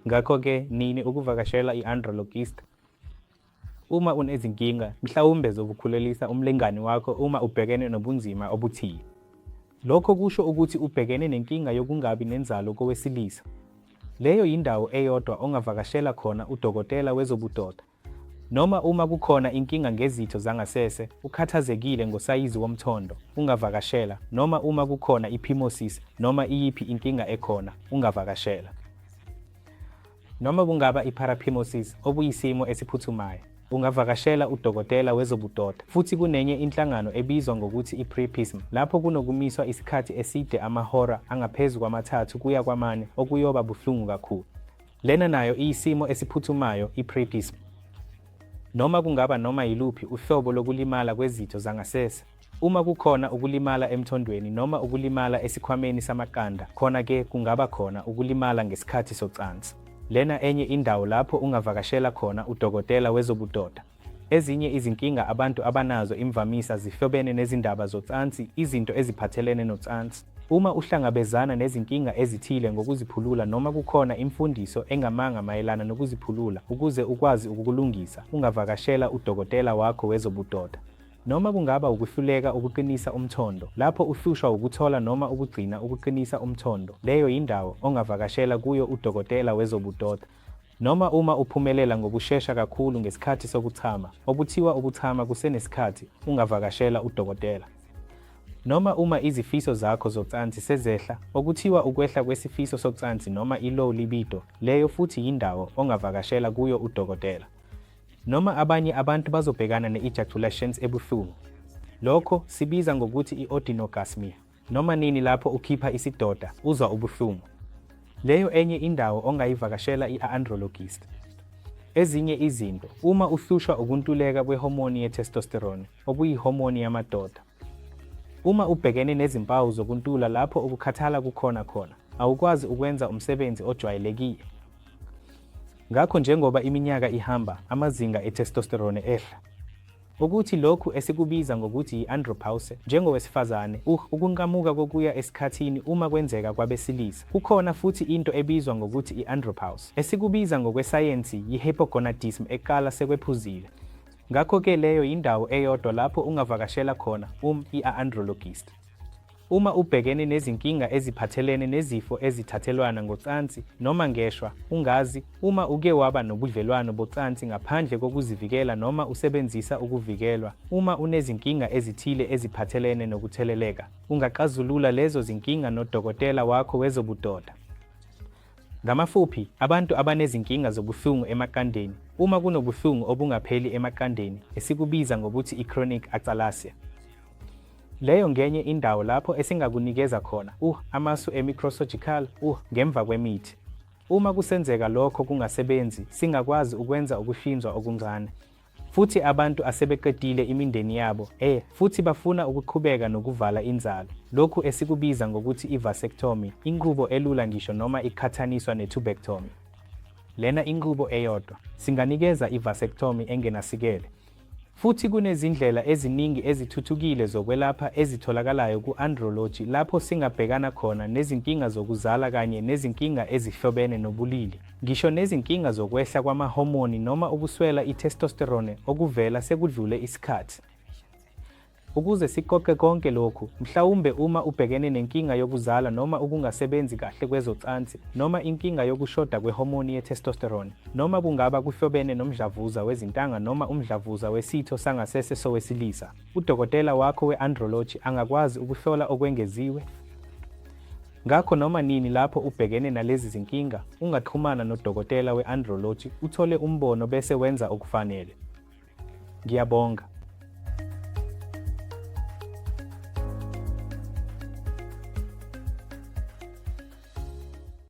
Ngakho-ke, nini ukuvakashela i-andrologist? Uma unezinkinga, mhlawumbe zokukhulelisa umlingani wakho uma ubhekene nobunzima obuthile. Lokho kusho ukuthi ubhekene nenkinga yokungabi nenzalo kowesilisa. Leyo yindawo eyodwa ongavakashela khona udokotela wezobudoda. Noma uma kukhona inkinga ngezitho zangasese, ukhathazekile ngosayizi womthondo, ungavakashela, noma uma kukhona i-phimosis noma iyiphi inkinga ekhona, ungavakashela. Noma kungaba i-paraphimosis okuyisimo esiphuthumayo, ungavakashela udokotela wezobudoda. Futhi kunenye inhlangano ebizwa ngokuthi i-priapism lapho kunokumiswa isikhathi eside amahora angaphezu kwamathathu kuya kwamane okuyoba buhlungu kakhulu. Lena nayo iyisimo esiphuthumayo i-priapism. Noma kungaba noma yiluphi uhlobo lokulimala kwezitho zangasese. Uma kukhona ukulimala emthondweni noma ukulimala esikhwameni samaqanda, khona-ke kungaba khona ukulimala ngesikhathi socansi. Lena enye indawo lapho ungavakashela khona udokotela wezobudoda. Ezinye izinkinga abantu abanazo imvamisa zihlobene nezindaba zocansi, izinto eziphathelene nocansi. Uma uhlangabezana nezinkinga ezithile ngokuziphulula noma kukhona imfundiso engamanga mayelana nokuziphulula, ukuze ukwazi ukukulungisa, ungavakashela udokotela wakho wezobudoda. Noma kungaba ukuhluleka ukuqinisa umthondo, lapho uhlushwa wukuthola noma ukugcina ukuqinisa umthondo, leyo yindawo ongavakashela kuyo udokotela wezobudoda. Noma uma uphumelela ngokushesha kakhulu ngesikhathi sokuchama, okuthiwa ukuchama kusenesikhathi, ungavakashela udokotela. Noma uma izifiso zakho zocansi sezehla, okuthiwa ukwehla kwesifiso socansi noma i-low libido, leyo futhi yindawo ongavakashela kuyo udokotela. Noma abanye abantu bazobhekana ne-ejaculations ebuhlungu. Lokho sibiza ngokuthi i-odinogasmia. Noma nini lapho ukhipha isidoda, uzwa ubuhlungu. Leyo enye indawo ongayivakashela i-andrologist. Ezinye izinto, uma uhlushwa ukuntuleka kwehomoni ye-testosterone, okuyihomoni yamadoda. Uma ubhekene nezimpawu zokuntula lapho ukukhathala kukhona khona, awukwazi ukwenza umsebenzi ojwayelekile. Ngakho njengoba iminyaka ihamba, amazinga e-testosterone ehla. Ukuthi lokhu esikubiza ngokuthi yi-andropause, njengowesifazane, ukunqamuka kokuya esikhathini uma kwenzeka kwabesilisa. Kukhona futhi into ebizwa ngokuthi i-andropause, esikubiza ngokwesayensi yi-hypogonadism eqala sekwephuzile. Ngakho-ke leyo yindawo eyodwa lapho ungavakashela khona i-andrologist. Uma ubhekene nezinkinga eziphathelene nezifo ezithathelwana ngocansi noma ngeshwa ungazi, uma uke waba nobudlelwano bocansi ngaphandle kokuzivikela noma usebenzisa ukuvikelwa, uma unezinkinga ezithile eziphathelene nokutheleleka, ungaxazulula lezo zinkinga nodokotela wakho wezobudoda. Ngamafuphi, abantu abanezinkinga zobuhlungu emaqandeni, uma kunobuhlungu obungapheli emaqandeni, esikubiza ngokuthi i-chronic achalasia. Leyo ngenye indawo lapho esingakunikeza khona amasu e-microsurgical ngemva kwemithi. Uma kusenzeka lokho kungasebenzi, singakwazi ukwenza ukuhlinzwa okuncane. Futhi abantu asebeqedile imindeni yabo, futhi bafuna ukuqhubeka nokuvala inzalo, lokhu esikubiza ngokuthi i-vasectomy, inqubo elula ngisho noma iqhathaniswa ne-tubectomy. Lena inqubo eyodwa. Singanikeza i-vasectomy engenasikele. Futhi kunezindlela eziningi ezithuthukile zokwelapha ezitholakalayo ku-andrology lapho singabhekana khona nezinkinga zokuzala kanye nezinkinga ezihlobene nobulili, ngisho nezinkinga zokwehla kwamahomoni noma ukuswela i-testosterone okuvela sekudlule isikhathi. Ukuze siqoqe konke lokhu, mhlawumbe uma ubhekene nenkinga yokuzala noma ukungasebenzi kahle kwezocansi, noma inkinga yokushoda kwehomoni ye-testosterone, noma kungaba kuhlobene nomdlavuza wezintanga noma umdlavuza wesitho sangasese sowesilisa, udokotela wakho we-andrology angakwazi ukuhlola okwengeziwe. Ngakho noma nini lapho ubhekene nalezi zinkinga, ungaxhumana nodokotela we-andrology uthole umbono bese wenza okufanele. Ngiyabonga.